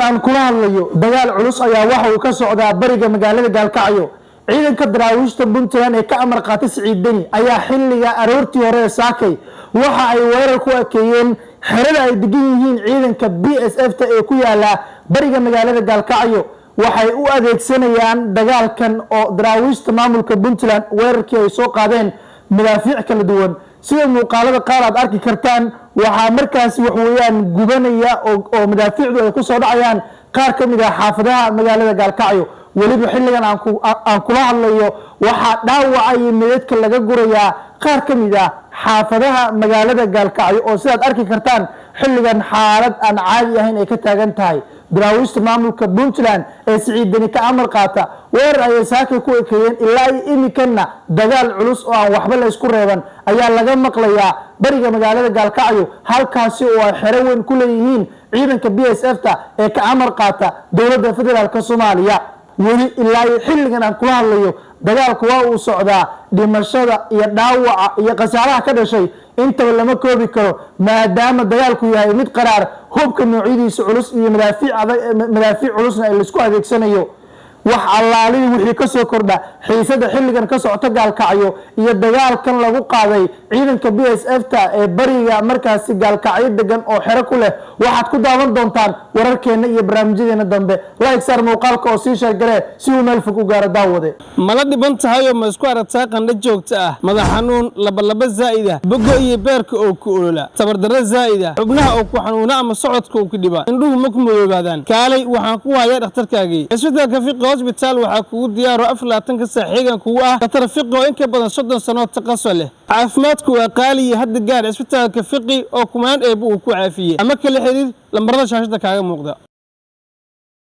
Aan kula hadlayo, dagaal culus ayaa waxa uu ka socdaa bariga magaalada Gaalkacyo. Ciidanka Daraawiishta Puntland ee ka amar qaatay Siciid Deni ayaa xilliga aroortii hore ee saakay waxa ay weerar ku ekeeyeen xerada ay degan yihiin ciidanka BSF ta ee ku yaala bariga magaalada Gaalkacyo. Waxay u adeegsanayaan dagaalkan oo Daraawiishta maamulka Puntland weerarkii ay soo qaadeen madaafiic kala duwan. Sida muuqaalada qaar aad arki kartaan, waxaa markaasi waxweeyaan gubanaya oo madaafiicdu ay kusoo dhacayaan qaar ka mid ah xaafadaha magaalada Gaalkacyo. Weliba xilligan aan kula hadlayo, waxaa dhaawaca iyo meydadka laga gurayaa qaar ka mid ah xaafadaha magaalada Gaalkacyo, oo sidaad arki kartaan xilligan xaalad aan caadi ahayn ay ka taagan tahay. Daraawiishta maamulka Puntland ee Siciid Deni ka amar qaata weerar ayay saakay ku ekeeyeen. Ilaa iyo imikanna dagaal culus oo aan waxba la isku reeban ayaa laga maqlayaa bariga magaalada Gaalkacyo, halkaasi oo ay xero weyn ku leeyihiin ciidanka BSF ta ee ka amar qaata dowladda federaalka Soomaaliya. Weli ilaa iyo xilligan aan kula hadlayo, dagaalku waa uu socdaa. Dhimashada iyo dhaawaca iyo khasaaraha ka dhashay intaba lama koobi karo, maadaama dagaalku yahay mid qaraar, hubka noocyadiisa culus iyo madaafiic adag, madaafiic culusna ay laisku adeegsanayo. Wax allaalihii wixii ka soo kordha xiisada xilligan ka socota Gaalkacyo iyo dagaalkan lagu qaaday ciidanka BSF ta ee bariga markaasi Gaalkacyo degan oo xero ku leh, waxaad ku daawan doontaan wararkeenna iyo barnaamijyadeena dambe. Like saar muuqaalka oo sii share garee si uu meel fog u gaaro, daawade. Mala dhiban tahayoo ma isku aragtaa qandho joogto ah, madax xanuun, labalaba zaa'ida, bogo iyo beerka oo ku olola, tabardarro zaa'ida, xubnaha oo ku xanuuna ama socodka uu ku dhiba, indhuhu ma ku madoobaadaan? Kaalay, waxaan ku hayaa dhakhtarkaagii. Cisbitaalka Fiqi Hosbitaal waxaa kugu diyaaro 24-ka saac xeegan kugu ah dhakhtar Fiqi oo in ka badan 30 sano taqaso leh. Caafimaadku waa qaaliya, hadda gaar cisbitaalka Fiqi oo kumaan eebba uu ku caafiyey, ama kala xiriir lambarada shaashada kaaga muuqda.